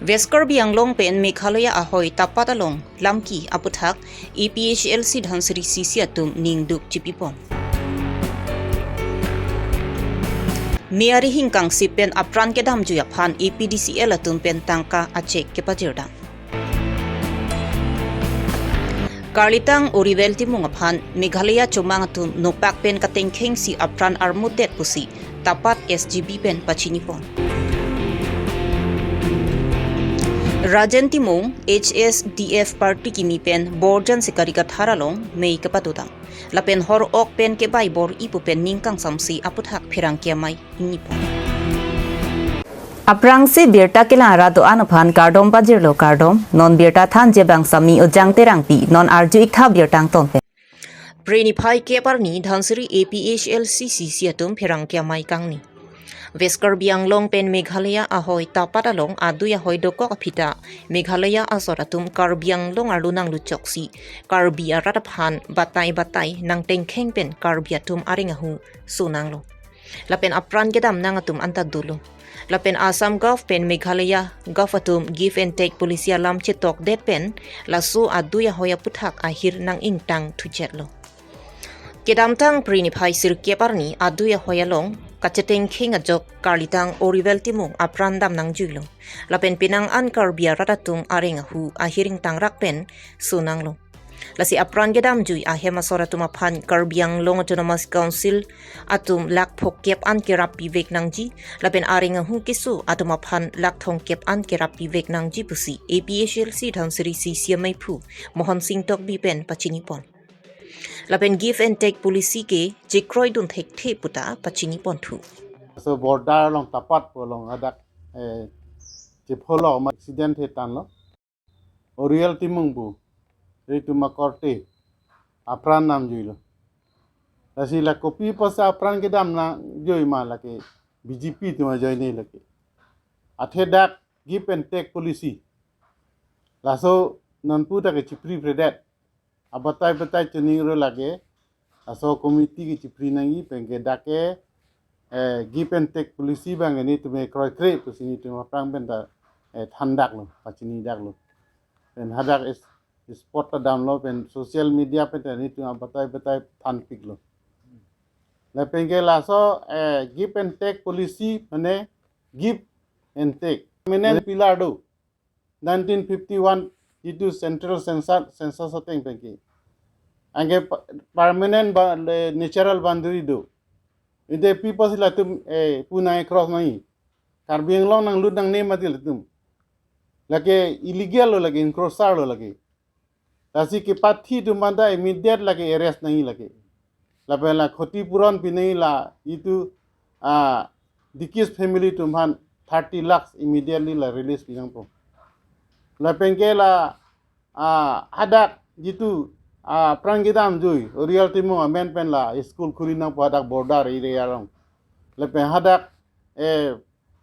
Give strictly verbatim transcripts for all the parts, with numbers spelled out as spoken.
West Karbi Anglong pen Meghalaya ahoi Tapat along lamki aputhak A P H L C Dhansiri C C atum ningduk chipipon. Mei arihing kangsip pen apran kedamjui aphan A P D C L atum pen tangka achek kepajirdam. Karlitang Oriwel Timung aphan Meghalaya chomang atum nopak pen katengkhengsi apran armutdet pusi Tapat S G B pen pachinipon. Rajen Timung H S D F party kimi pen Borjan Sikari Kathar along mei kepadodam. Lapen hor-ok pen kebai bor-i pu pen ning kangsamsi aputhak pherangke amei ingnipon. Aphrangsi birta kelang ra do-an aphan kardom pajirlo kardom, non birta thanji abang Sami Ujang Terangpi, non arju iktha birta angton pen. Phre niphai kep arni Dhansiri A P H L C C C atum pherangke amei kangni. West Karbi Anglong pen Meghalaya ahoi Tapat along adui ahoi dokok aphita Meghalaya asor atum Karbi Anglong arlo nangluchoksi Karbi arat aphan batai batai nangtengkheng pen Karbi atum areng ahu sonanglo. Lapen apran kedam nang atum anta dolo. Lapen Assam Gov pen Meghalaya Gov atum give and take policy alam chetokdet pen laso adui ahoi aputhak ahir nang-ingtang thuchetlo. Kedamtang Phre niphai sirkep arni adui ahoi along kachetengkheng ajok Karlitang Oriwel Timung apran dam nangjuilo. Lapen penang an Karbi arat atum areng ahu ahir ingtangrak pen sonanglo. Lasi apran kedamjui ahem asor atum aphan Karbi Anglong Autonomous Council atum lakh phokep an kerap pivek nangji, lapen areng ahu keso atum aphan lakh thomkep an kerap pivek nangji pusi A P H L C Dhansiri C C ameiphu Mohon Sing Tokbi pen pachinipon. Lapen give and take policy ke chekroidun thekthe puta pachinipon thu. So border along Tapat pu along hadak, eh, chepholok ma accident he tanlo. Oriwel Timung pu, itum akorte, apran damjuilo. Lasi la kopi apotsi apran kedam nangjui ma lake B J P atum ajoine lake. Athe dak give and take policy. Laso nonpu ta kechipri predet. Abatai batai chiningri lake. Laso committee kechipri nangji pen ke dak ke, eh, give and take policy abang ke netum kroikre pusi netum aphrang pen ta, eh, thandaklo, pachinidaklo. Pen hadak is, spot ta damlo pen social media pen ta netum abatai batai thanpiklo. Lapen ke laso, eh, give and take policy mane give and take. Permanent pillar do. Nineteen fifty-one jitu central census, census ateng pen ke. Anke pa-, permanent ba, le, natural boundary do. Ide pi apotsi latum, eh, pu nang-cross nangji. Karbi Anglong nanglut nangne mati latum. Lake illegal lo lake, encroacher lo lake. Lasi kepathi atum anta immediate lake arrest nangji lake. Lapen la khoti puron pi nangji la itum, ah, Dikis family atum aphan thirty lakhs immediately la release pi nangpo. Lapen ke la, ah, hadak jitu, ah, apran kedamjui, Oriwel Timung amen pen la school khuli nangpo hadak border area along. Lapen hadak, eh,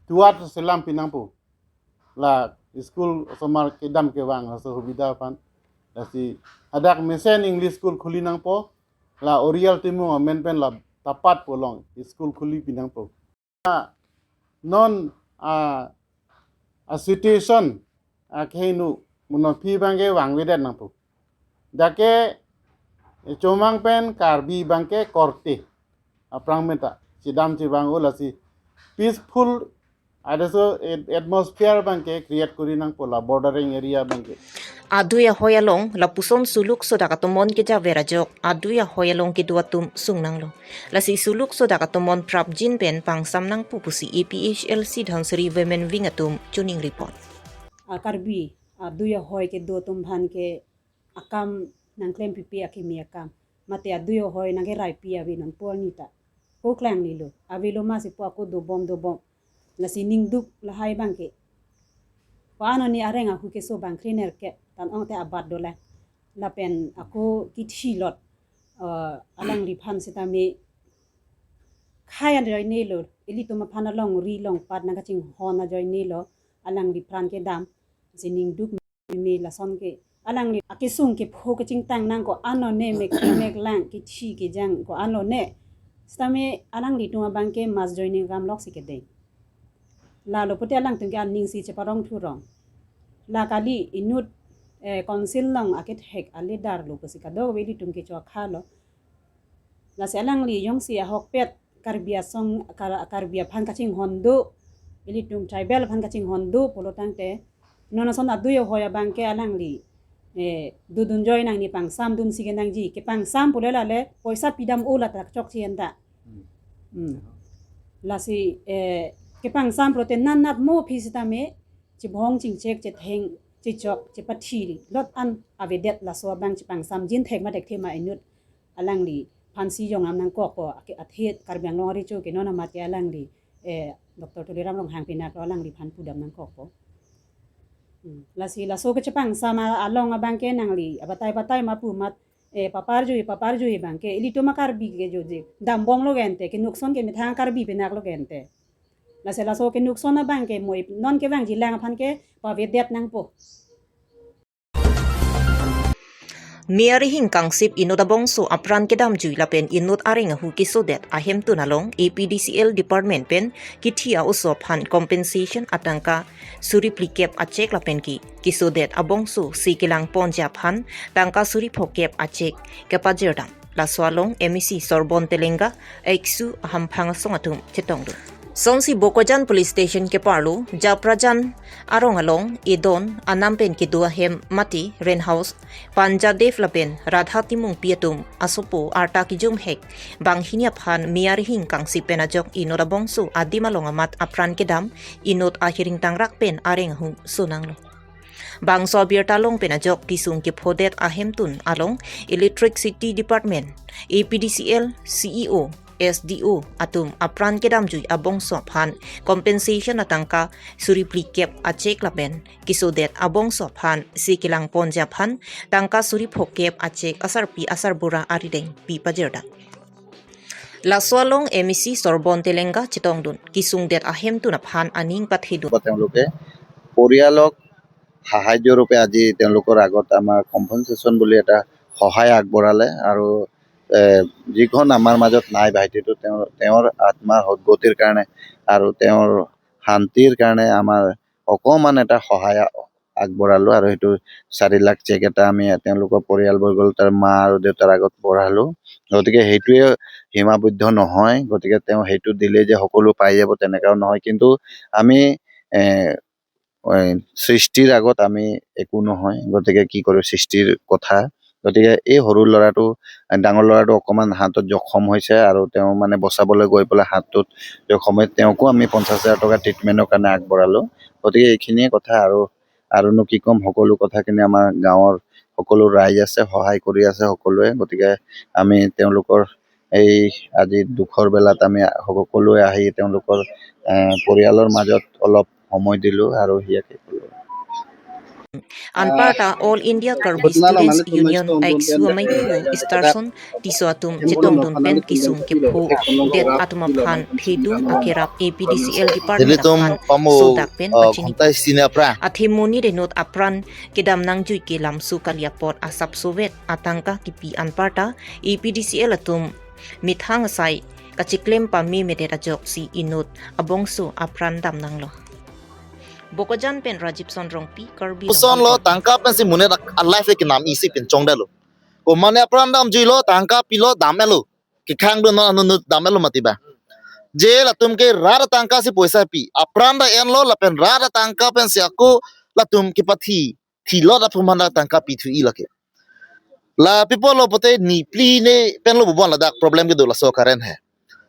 tovar selam pi nangpo. La school osomar kedam kevang laso subida aphan. Lasi hadak mesen English school khuli nangpo, la Oriwel Timung amen pen la Tapat pu along school khuli pi nangpo. Non, ah, a situation, ah, kehingno, mo non aphi abang ke vangvedet nangpo. Dak ke, eh, chomang pen Karbi abang ke korte. Aphrang pen ta chedam chevang-o lasi peaceful adeso at-, atmosphere abang ke create kori nangpo la bordering area abang ke. Adui ahoi along lapuson suluk sodak atomon kejaver ajok adui ahoi along kedo atum sungnanglo. Lasi suluk sodak atomon prapjin pen pangsam nangpo pusi A P H L C Dhansiri Women Wing atum chiningripon. A Karbi adui ahoi kedo atum aphan ke akam nangklem pipe akimi akam. Mate adui ahoi nangkeraipi ave nonpu arni ta. Ko klanglelo. Avelo masi pu ako dobom dobom. Lasi ningduk lahai abang ke. Ko-an arni areng ahu keso abang krenerkep. Tan ong te abat dolang. Lapen ako kithi lot. Eh, alangliphan sitame khai ajoinelo. Ilitum aphan alongri longpat nangkachinghon ajoinelo. Alangli pran kedam. Si ningduk me lason ke. Alangli akesung kepho kechingtang nang ko-an lone mek mek lang kithi kejang ko-an lone. Sitame alanglitum abang ke mass joining ram lok si kedeng. Lalo pute alangtum ke aning si cheparong thurong. La kali inut, eh, council along akethek a-leader lo pusi kadokave ilitum kecho akha lo. Lasi alangli jongsi ahokpet Karbi asong, Kar-, Karbi aphan kachinghon do, ilitum tribal aphan kachinghon do pulo tangte, non ason adui ahoi abangke alangli, eh, dodun joi nangji, pangsamdunsi kenangji, kepangsam pule lale poisa pidam-o ladak chokche anta. Hmm. Lasi, eh, kepangsam pulote nat nat mo aphi sitame, chibhong chingchek, chetheng, chichok, chipathi lot an avedet, laso abang chipangsamjin thek ma thekthe ma inut alangliphansi jong am nangkokpo, ake athe Karbi Anglong arecho ke non amat ke alangli, eh, Doctor Tuliram Ronghang pinak lo alangliphan pudam nangkokpo. Hmm. Lasi laso kechepangsam a-, along abangke nangli abatai batai ma pu amat, eh, paparjui, paparjui abangke ilitum a-Karbi ke joji dambom lo gente, kenukson ke methang Karbi pinak lo gente. Lasi laso kenukson abangke mo ip-, non kevangjilang aphan ke pavedet nangpo. Miyari hingkangsip inut abongso apran kedamjui lapen inut areng ahu kesodet ahemtun along A P D C L department pen kithi a-oso aphan compensation atangka suri phlikep a-cheque lapen ke kesodet abongso si kelang ponji aphan tangka suri phokep a-cheque kepajirdam. Laso along M A C Sorbon Telenga, X U ahamphang asong atum chetongdun. Sonsi Bokajan Police Station keparlo, Japrajan arong along edon anam pen kedo ahem mati rent house, Panjadev lapen Radha Timungpi atum asopo arta kejum hek banghini aphan Miyari hingkangsip pen ajok inut abongso adim along amat apran kedam inut ahiring tangrak pen areng ahu sonanglo. Bangso abirta along pen ajok kesung kephodet ahemtun along Electricity Department, A P D C L, C E O, S D O atum apran kedamjui abongso aphan compensation atangka suri phlikep a-cheque lapen kesodet abongso aphan si kelang ponji aphan tangka suri phokep a-cheque asarpi asarbura arideng pipajirdam. Laso along M A C Sorbon Telenga chetongdun, kesungdet ahemtun aphan aning pathedun. তেওঁলোকে পৰিয়ালক সাহায্য ৰূপে আজি তেওঁলোকৰ আগত আমাৰ কম্পেনচেশ্যন বুলি এটা সহায় আগবঢ়ালে আৰু, এ, যিখন আমাৰ মাজত নাই ভাইটিটো, তেওঁ, তেওঁৰ আত্মাৰ সদ্গতিৰ কাৰণে আৰু তেওঁৰ শান্তিৰ কাৰণে আমাৰ অকণমান এটা সহায় আগবঢ়ালোঁ আৰু সেইটো চাৰি লাখ চেক এটা আমি তেওঁলোকৰ পৰিয়ালবৰ্গ, তাৰ মা আৰু দেউতাৰ আগত বঢ়ালোঁ। গতিকে সেইটোৱে সীমাবদ্ধ নহয়। গতিকে তেওঁ সেইটো দিলেই যে সকলো পাই যাব, তেনেকাও নহয়। কিন্তু আমি, এ, এ, সৃষ্টিৰ আগত আমি একো নহয়। গতিকে কি কৰোঁ, সৃষ্টিৰ কথা। গতিকে এই সৰু ল'ৰাটো, ডাঙৰ ল'ৰাটো অকণমান হাতত জখম হৈছে আৰু তেওঁ মানে বচাবলৈ গৈ পেলাই হাতটোত জখম হৈ, তেওঁকো আমি পঞ্চাছ হাজাৰ টকা ট্ৰিটমেণ্টৰ কাৰণে আগবঢ়ালোঁ। গতিকে এইখিনিয়ে কথা আৰু, আৰুনো কি ক'ম, সকলো কথাখিনি আমাৰ গাঁৱৰ সকলো ৰাইজ আছে, সহায় কৰি আছে সকলোৱে। গতিকে আমি তেওঁলোকৰ এই আজি দুখৰ বেলাত আমি সকলোৱে আহি তেওঁলোকৰ, এ, পৰিয়ালৰ মাজত অলপ সময় দিলোঁ আৰু সেয়াকে ক'লোঁ। Anparta All India Karbi Students Union, AICSU, amaiphu Starson Tisso atum chetongdun pen kesung kephodet atum aphan phedun akerap A P D C L department aphan sodak pen pachini. Athe monit inut apran kedam nangjui ke lamso kali apot asapsovet atangka kipi anparta A P D C L atum methang asai kachiklem pamemedet ajoksi inut abongso apran damnanglo. Bokajan pen Rajib Sonrongpi, Karbi Anglong. Sonlo, tangka pensi monit a-life le kenam isi pinchongdetlo. Komane apran damjuilo, tangka pilo, dam-etlo. Kekhang dun non anunut dam-etlo mati ba. Je latum ke rat atangka si poisa pi. Apran ta enlo lapen rat atangka pensi ako latum kepathi thilot aphuman dak tangka pithu-i lake. La pipo lo pote ni phli ne pen lo bubon ladak problem kedo laso current he.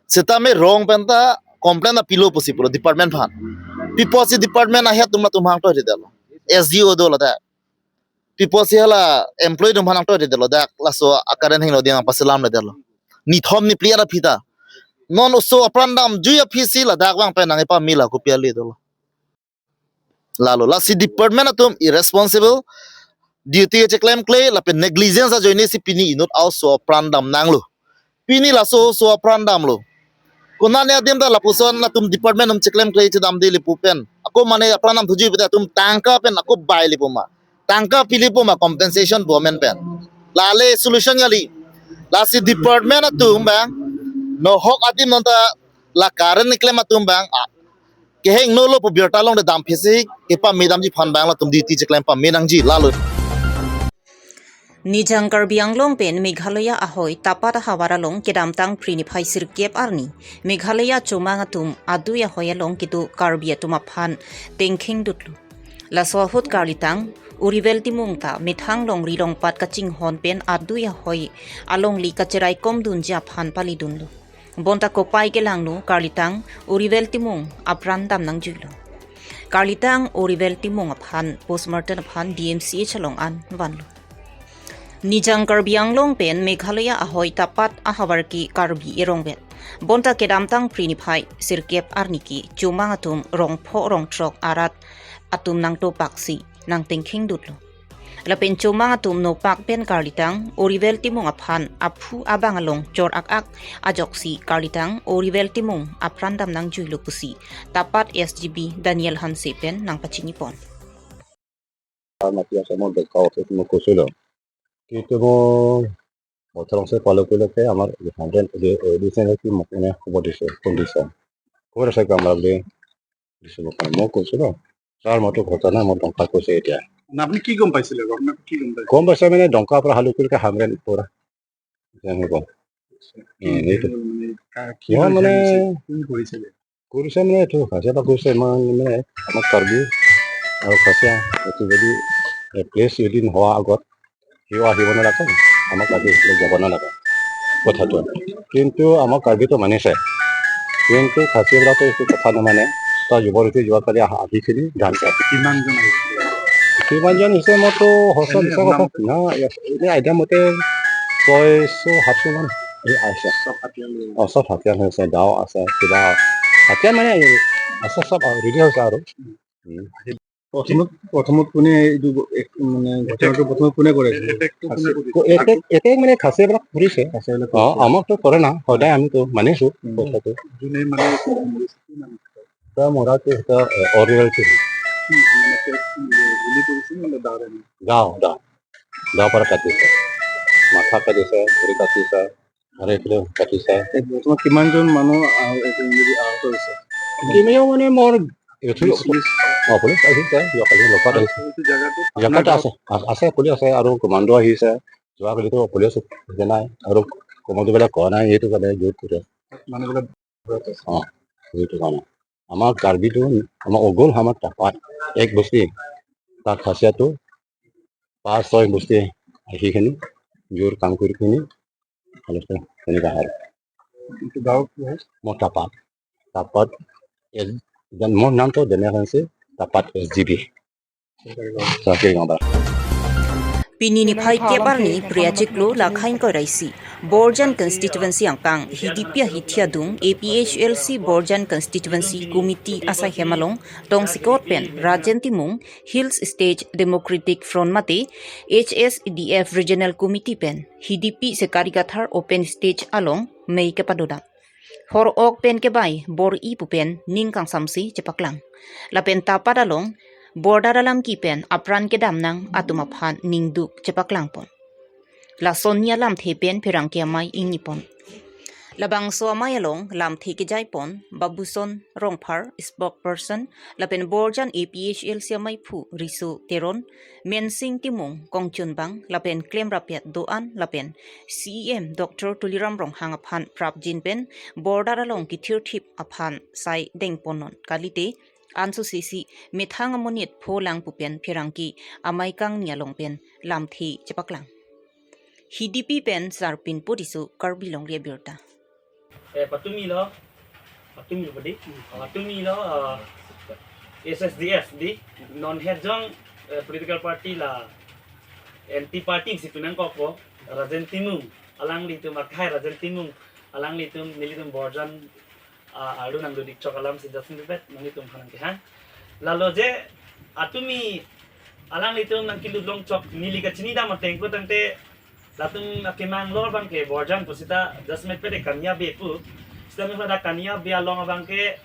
Seta me rong pen ta complain apilo pusi pulo department aphan. Pipo si department ahead atum latum hangtoidetlo. S D O do ladak. Pipo si hala employee atum hangtoidetlo dak laso a-current hingno diang paselamledetlo. Ni thom ni phli ara phita. Non oso apran damjui aphi si ladak vang pen nang ipamila kopi ale dolo. Lalo, lasi department atum irresponsible, duty kecheklemkle, lapen negligence ajoine si pini inut a-oso apran damnanglo. Pini laso oso apran damlo. Konane adim ta lapuson latum department atum cheklemkle chedamde le pu pen. Ako mane apran damthuji pute atum tangka pen ako bai le pu ma. Tangka pili pu ma compensation government pen. Lale solution kali. Lasi department atum bang. Nohok adim non ta la current keklem atum bang. A, Kehingno lo pu birta along de damphisi kepame damji aphan bang latum duty cheklem pame nangji lalo. Nijang Karbi Anglong pen Meghalaya ahoi Tapat ahavar along kedamtang Phre niphai sirkep arni Meghalaya chomang atum adui ahoi along kedo Karbi atum aphan tengkhing dutlo. Laso ahut karlitang Urivel Timung ta methang longri longpat kachinghon pen adui ahoi alongli kacheraikom dunji aphan palidunlo. Bonta kopai kelangno karlitang Urivel Timung apran dam nangjuilo. Karlitang Urivel Timung aphan postmortem aphan D M C H along an vanlo. Nijang Karbi Anglong pen Meghalaya ahoi Tapat ahavar ke Karbi erongvet. Bonta kedamtang Phre niphai sirkep arni ke chomang atum rongpho rongthrok arat atum nangtopaksi nangtengkhing dutlo. Lapen chomang atum nopak pen karlitang Urivel Timung aphan aphu abang along chor ak-ak ajoksi karlitang Urivel Timung apran dam nangjuilo pusi Tapat S G B Daniel Hanse pen nangpachinipon. মাতি আছে, মই গাঁও অফিচত মই কৈছিলোঁ। কিন্তু মই ওঠৰ বছৰ পালক কৰিলকে আমাৰ হাণ্ড্ৰেড ৰিচেণ্ট কি মোক মানে খবৰ দিছে, ফোন দিছে। খবৰ আছে কি আমাৰ বুলি দিছে মোক, মই কৈছোঁ ন। ছাৰ, মইতো ঘৰতে নাই, মই টংকা কৈছে এতিয়া। মানে আপুনি কি গম পাইছিলে? ঘটনাটো কি গম পাইছিলে? গম পাইছে মানে ডংকা পৰা হালু কৰিলকে হামৰেন পৰা। তেনেকুৱা। কি উম, সেইটো। মানে কা- কি মই কৰিছে? মানে কোন কৰিছিলে? কৰিছে মানে এইটো খাচীয়া পৰা কৰিছে, ইমান মানে আমাক কাৰ্বি আৰু খাচীয়া এইটো যদি প্লেচ যদি নোহোৱা আগত সিও আহিব নালাগে, আমাক আজি এইফালে যাব নালাগে কথাটো। কিন্তু আমাৰ কাৰ্বিটো মানিছে, কিন্তু খাচীবিলাকে এইটো কথা নামানে। তাৰ জবৰদস্তি যোৱাকালি আহ- আহিখিনি ধান কাটি কিমানজন আহিছিলে? কিমানজন হৈছে মইতো সঁচা মিছা কথা না, ইয়াত এনে আইডিয়া মতে ছয়শ সাতশ মান এই আহিছে। চব হাতীয়াৰ লৈ? অ, চব হাতীয়াৰ হৈছে, গাঁও আছে, কিবা হাতীয়াৰ মানে আছে, চব ৰেডি হৈছে আৰু। উম। প্ৰথমত প্ৰথমত কোনে এইটো এক- মানে ঘটনাটো প্ৰথমত কোনে কৰিছিলে? এটেক এটেক মানে খাচীবিলাক কৰিছে। আচলতে অ, আমাকতো কৰে না, সদায় আমিতো মানিছো উম। কথাটো। যোনে মানে এইটো কৰিছে, কি নাম? তাৰ মৰাটো এটা অৰিয়েল কি মানে তেওঁ কি বুলি কৰিছে নে ডাইৰেক্ট? গাঁও গাঁও গাঁও পৰা কাটিছে, মাথা কাটিছে, ভৰি কাটিছে, আৰু এইফালে কাটিছে। এই বৰ্তমান কিমানজন মানুহ আহ- এইটো যদি আহত হৈছে? কিমিও মানে মোৰ এইটো পুলিচ, পুলিচ অ, পুলিচ আহিছে, যোৱাকালি লগত আহিছে। এইটো জেগাটো জেগাত আছে, আ- আছে, পুলিচ আছে আৰু কমাণ্ডো আহিছে। যোৱাকালিতো পুলিচ আহিছে নাই আৰু কমাণ্ডোবিলাক কোৱা নাই, সেইটো কাৰণে জোৰ কৰে। মানুহবিলাক অ, সেইটো কাৰণে আমাৰ কাৰ্বিটো আমাৰ অগল আমাৰ তাপাত এক বস্তি তাত খাচিয়াটো পাঁচ ছয় বস্তি আহিখিনি জোৰ কাম কৰি কিনি ভালকে তেনেকুৱা হয়। এইটো গাঁও কি হয়? মই তাপাত তাপাত এছ যেন মোৰ নামটো যেনে হৈছে তাপাত এছ জি বি চৰকাৰী গাঁও। Pini niphai kep arni Phre achiklo lakhai ingkoi ra isi Borjan constituency angkang Hidipi ahithi adung A P H L C Borjan constituency committee asai hem along tongsekot pen Rajen Timung, Hills State Democratic Front mate H S D F Regional Committee pen Hidipi Sekarikathar open stage along mei kepadodam. Hor-ok pen kebai bor-i pu pen ning kangsamse chepaklang. Lapen tapat along border alam ki pen apran kedam nang atum aphan ningduk chepaklangpon. Lason ni alamthe pen pherangke amei ingnipon. Labangso amei along lamthe kejaipon Babuson Rongphar, spokesperson, lapen Borjan A P H L C ameiphu Riso Teron, Mensing Timung kongchunbang lapen klemrapiat do-an lapen C E M Doctor Tuliram Ronghang aphan prapjin pen border along kithirthip aphan sai dengponnon kalite ansose si methang amonit pholang pu pen pherangke amei kangni along pen lamthe chepaklang. Hidipi pen Sarpin Podiso, Karbi Longri Abirta. Eh, patumi lo, patumi lo padi, patumi lo, eh, S S D F di, non het jong, eh, political party la, anti party si pinangkokpo, Rajen Timung, alanglitum akhai Rajen Timung, alanglitum nelitum Borjan, ah, alu nangdodik chok alam si jasin bebet, nanglitum hanang kehang. Lalo je, atumi, alanglitum nangkilut long chok, neli kachinidam ateng ko tangte, latum akemang lor abangke Borjan pusita just met pede Kania Be pu. Sita mi pada Kania Be along abangke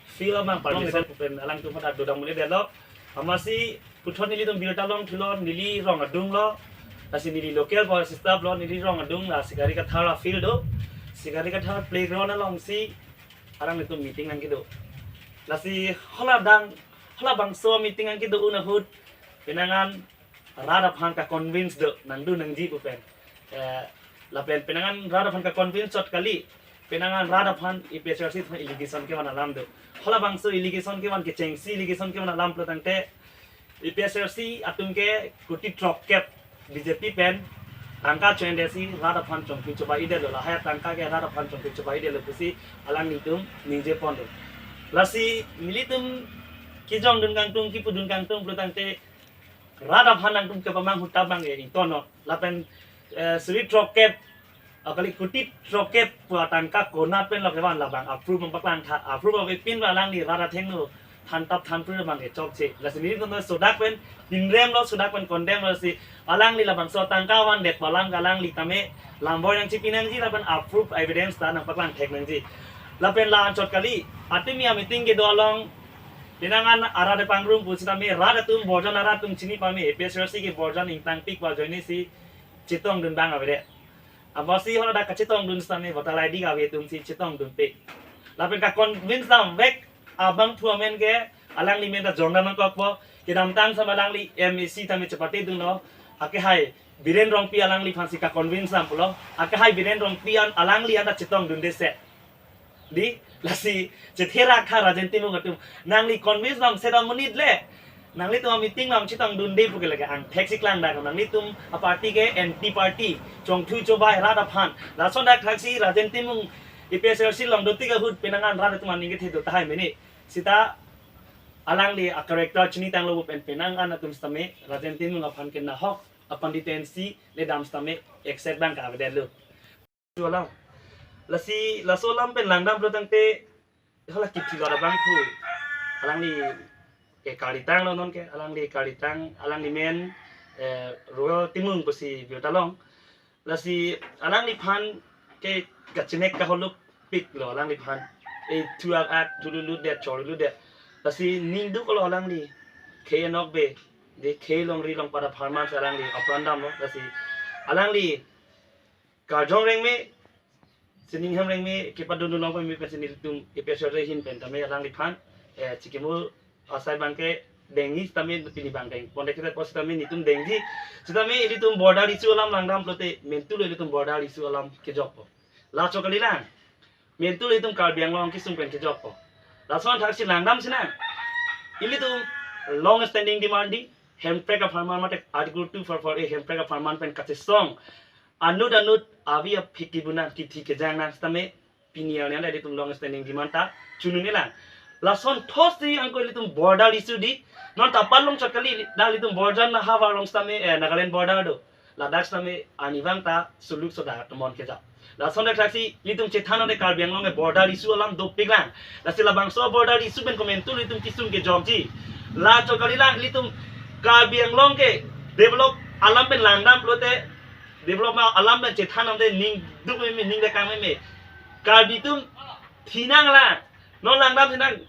field abang parlong pen alangtum pada dodam mule delo. Amatsi puthot nelitum birta longthulo neli rong adung lo. Lasi neli local boy staff lo neli rong adung la Sekarikathar field do. Sekarikathar playground alongsi alanglitum meeting nangkedo. Lasi hala dang, halabangso meeting an kedo un ahut, penang an rat aphan ka-convince do, nangdun nangji pu pen. Eh, lapen penang an rat aphan ka-convince chot kali, penang an rat aphan A P H L C aphan allegation kevan alam do. Halabangso allegation kevan, kechengsi allegation kevan alam pulo tangte, A P H L C atum ke kuti throkkep B J P pen tangka cho-endetsi rat aphan chongthu chobai-edetlo, lahai tangka ke rat aphan chongthu chobai-edetlo pusi alanglitum ningje pon do. Lasi nelitum kejongdun kangtung, kepudun kangtung pulo tangte, rat aphan nangtum kepamanghu ta abang ke ingtonnon. Lapen, eh, suri throkkep, ah, kali kuti throkkep pu atangka konat penlo kevan, labang a-proof nangpaklang tha, a-proof avepin alangli rat athengno thantap thanpru abang ke chokche. Lasi nelitum sodak pen pinremlo, sodak pen condemn lo, lasi alangli labangso tangka vandet pu alam ke alangli tame lamboi nangchipi nangji lapen a-proof, evidence ta nangpaklang thek nangji. Lapen la anchot kali, atimi a-meeting kedo along, penang an arat pangrum pusitame rat atum, borjan arat atum chini pame, A P H L C ke borjan ingtangpik pu ajoinesi chetongdun abang avedet. Apotsi haladak kachetongdun sitame voter I D kave atumsi chetongdunpik. Lapen ka-convince damvek abangphu amen ke alangli men ta jongdam nangkokpo. Kedamtang sitame alangli M A C tame chepatedunlo. Akehai Biren Rongpi alangliphansi ka-convince dam pulo. Akehai Biren Rongpi an alangli anta chetongdunde se. Di, lasi chetherak tha Rajen Timung atum. Nangli convince bang sedam monit le. Nanglitum a-meeting bang chetongdunde puke lake angthek si klang dak. Nanglitum a-party ke anti party, chongthu chobai rat aphan. Lason dak thaksi Rajen Timung A P H L C along dotik ahut penang an rat atum aning kethe do tahai mene. Sita alangli a-character chinitanglo pu pen penang an atum sitame Rajen Timung aphan ke nahok a-candidacy le dam sitame accept abang ke avedetlo. Alam. Lasi laso alam pen langdam pulo tangte, hala kithi lo abangphu. Alangli ke Karlitang lo non ke, alangli Karlitang, alangli men, eh, Royal Timung pusi birta long. Lasi alangliphan ke kachinek kaholuk piklo alangliphan. E thu ak ak thululutdet, chorlutdet. Lasi ningduklo alangli. Khei anokbe, de khei longri longpat apharman si alangli apran damlo. Lasi alangli karjong rengme, sining hem rengme, kepadun long pame pensi nelitum A P H L C ahin pen tame alangliphan, eh, chikimul asai abang ke dengji sitame pini abang deng. Ponte kita pos sitame nelitum dengji. Sitame ilitum border issue alam langdam pulote, mentu lo ilitum border issue alam kejokpo. Laso kalilang. Mentu lo ilitum Karbi Anglong kesung pen kejokpo. Lason thaksi langdam sinang. Ilitum long standing demand di, hemprek apharman mate Article two four four A hemprek apharman pen kachesong anut anut avi aphiki bunang kithi kejang nang sitame pini arni anta ilitum long standing demand ta chunune lang. Lason thos di angko ilitum border issue di. Non ta palong chot kali, dak ilitum border na havar long sitame, eh, Nagaland border do. Ladak sitame arnivang ta suluk soda tomon kejap. Lason dak thaksi ilitum chethan ode Karbi Anglong ke border issue alam dopik lang. Lasi labangso border issue pen komentu ilitum kesung kejokji. La chot kalilang ilitum Karbi Anglong ke develop alam pen langdam pulote, develop alam pen chethan damde ningduk meme, ning dekang meme. Karbi atum thinang la. Non langdam sinang.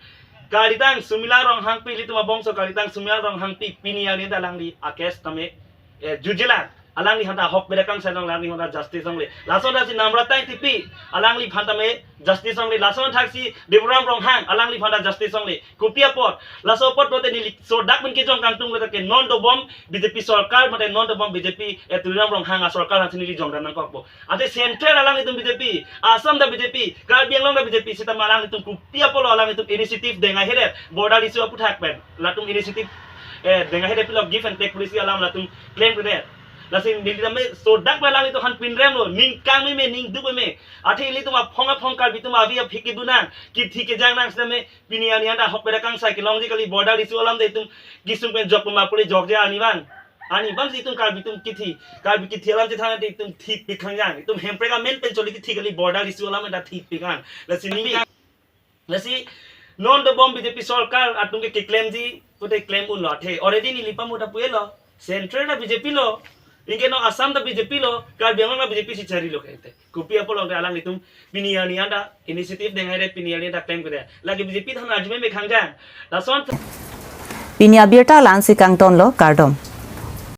Karlitang Sumila Ronghangpi, ilitum abongso Karlitang Sumila Ronghangpi pini arni anta alangli a-case tame, eh, jujelang. Alangli hanta ahok beda kangsai long, alangli hanta justice longle. Lason thaksi Namrata Engtipi, alangliphan tame justice longle. Lason thaksi Deburam Ronghang, alangliphan ta justice longle. Kopi apot, laso apot pulote neli sodak pen kejong kangtung pulote ke non dobom B J P sorkar, mate non dobom B J P, eh, Tuliram Ronghang asorkar aphansi neli jongdam nangkokpo. Ante central alanglitum B J P, Assam ta B J P, Karbi Anglong ta B J P, sitame alanglitum kopi apotlo alanglitum initiative deng ahedet, border issue aphuthak pen. Latum initiative, eh, deng ahedet pilo give and take policy alam latum claim kedet. Lasi neli tame sodak pen alanglitum aphan pinremlo, ning kang meme, ningduk meme. Athe ilitum aphong aphong Karbi atum avi aphiki bunang, kithi kejang nang sitame pini arni anta ahok beda kangsai kelongji kali, border issue alam de itum kesung pen jokpo ma pule jokje arnivang. Arnivang si itum Karbi atum kithi, Karbi kithi alam chethan ante itum thipik khangjang. Itum hemprek amen pen choli kithi kali, border issue alam anta thipik kang. Lasi ning kang. Lasi non dobom B J P sorkar atum ke keklemji, pute klem unlo athe. Already neli pamo ta puelo. Central ta B J P lo. Anke non Assam ta B J P lo. Karbi Anglong ta B J P si charilo kente. Kopi apotlo te alanglitum pini arni anta initiative deng ahedet, pini arni anta klem kedet. Lake B J P than ajme me khangjang. Lason Pini abirta la-ansi kangtonlo, kardom.